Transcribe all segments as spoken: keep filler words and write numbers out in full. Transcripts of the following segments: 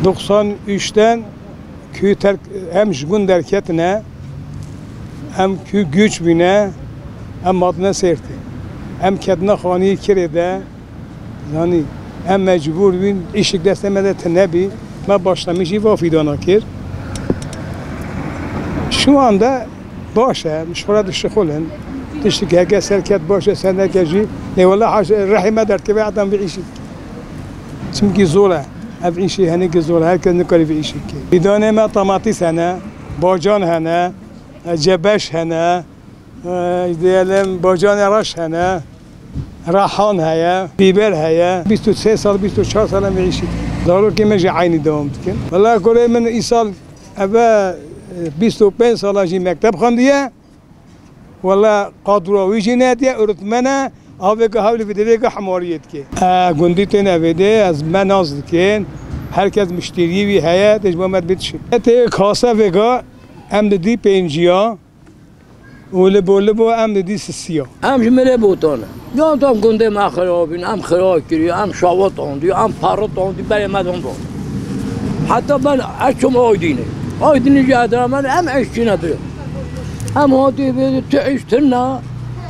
Doksan üçten kû terk, em ji gund derketine, em kû göç bîne, em hatine Sêrtê. Em ketine xaniyê kirê de, yanî em mecbûr bîn, îşik destê me de tune bî, me başlamişî va fîdana kir. Şu anda baş e, ji xwe re dişixulin. Tiştik heke ser ket baş e, sendeke jî. Lê wele haş, rehê me derdikeve heta vî îşî. Çimkî zor e. Ev îşî henekî zor e. Her kes nikare vî îşî bike. Fîdanê me tamatîs hene, bacan hene, e, cebeş hene, e, diyelim bacanê reş hene, rehan heye, bîber heye. Bîst û sê sal, bîst û çar sal em vî îşî dikin. Zarokê me jî eynî dewam dikin. Wela kurê min îsal eve, e, bîst û pênc sala jî mekteb xwendiye. Wele qadro wî jî nediye, öğretmen e, avêga hewlî vê divê ga hemariyê dike. E, gundî tên evê de, ez me nas dikin, herkes müşteriyê wî heye, tê ji bo me dibê dişê. E, tê kase vêga, em didî pênciya, û libo libo em didî sisiya. Em ji milê botan e. Yan tam gundê me xirab bîn, em xirab kiriye, em şawit andiye, em parit andiye, berê me dan dan. Heta ben ez çûm Aydînê. Aydînê jî edra me em eşçîne bire. Em hatî bê tu eş tune,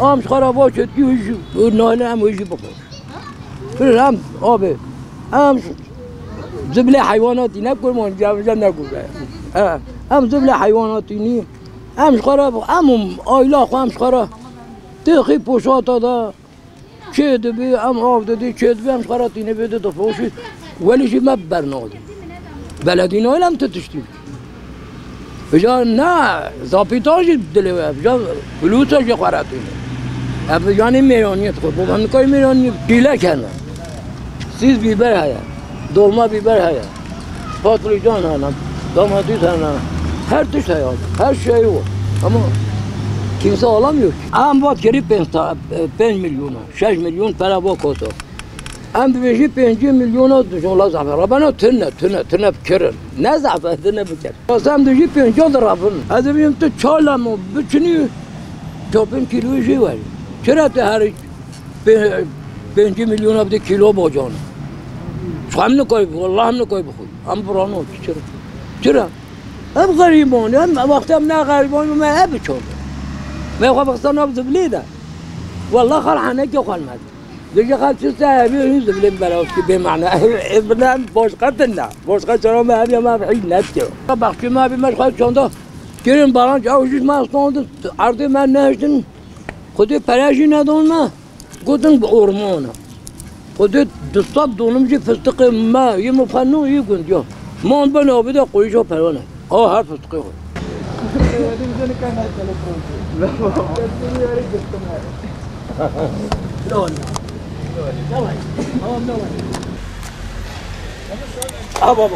em ji xwe re vaçêtkî wî jî, û nahêle em wî jî bixwe. Pir em, abi, em zibilê heywanatî ne kurban, cevizem ne kurban. He, em zibilê heywanatî nî. Em ji xwe re, em û aîla xwe em ji xwe re têxî poşata de çê dibî, em av didî, çê dibî, em ji xwe re tînê bê di difoşî. Welî jî me bernadî. Beledî nayêle em ti tiştî bikî. Vêca ne, zapîtan jî dilê we, vêca bilûta jî xwe re tîne. Ev yanî mêraniyê dixwe, bo ben nikayî mêraniyê. Çîlek hene. Sîz bîber heye. Dolma bîber heye. Patlıcan hene. Domates hene. Her tişt heye. Her şey var. Ama kimse alamıyor ki. Em vat kirî pênc ta-, pênc milyona, şeş milyon para bo koto. Em dibêjî pêncî milyona dijon la zafer. Rabena tune, tune, tune bikirin. Ne zafer, tune bikir. Em dibêjî pênca dirabin. Ez dibêjim tu çalem û biçinî çapin kîloyê jê werî. Çira tu her pê-, pêncî milyona bidî kîlo bocana? Çi em nikoy, wallah em nikoy bixwin. Em birano çi çira? Çira? Em xerîban, em wexta em ne xerîban, me ev biçon. Me xwe bixsan ev zibilê de. Wallah xal henekê xwe ned. Dije xal çi sehebî hîn zibilên berawkî bê mane. Ev, ev ne başqa tine. Başqa çara me ev ya me ev hîn nedike. Baxçê me ev me xal çanda. Kirin baran çaw jî me standin. Erdê me nehiştin. Xwedê pere jî nedon me. Gotin bi ormana. Xwedê du sed donim jî fistiqê me. Yê min xwe nû yê gund ya. Man bin avê de qoyîşa perane. A her fistiqê xwe. Ha baba.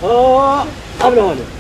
Ha, ev ne hale?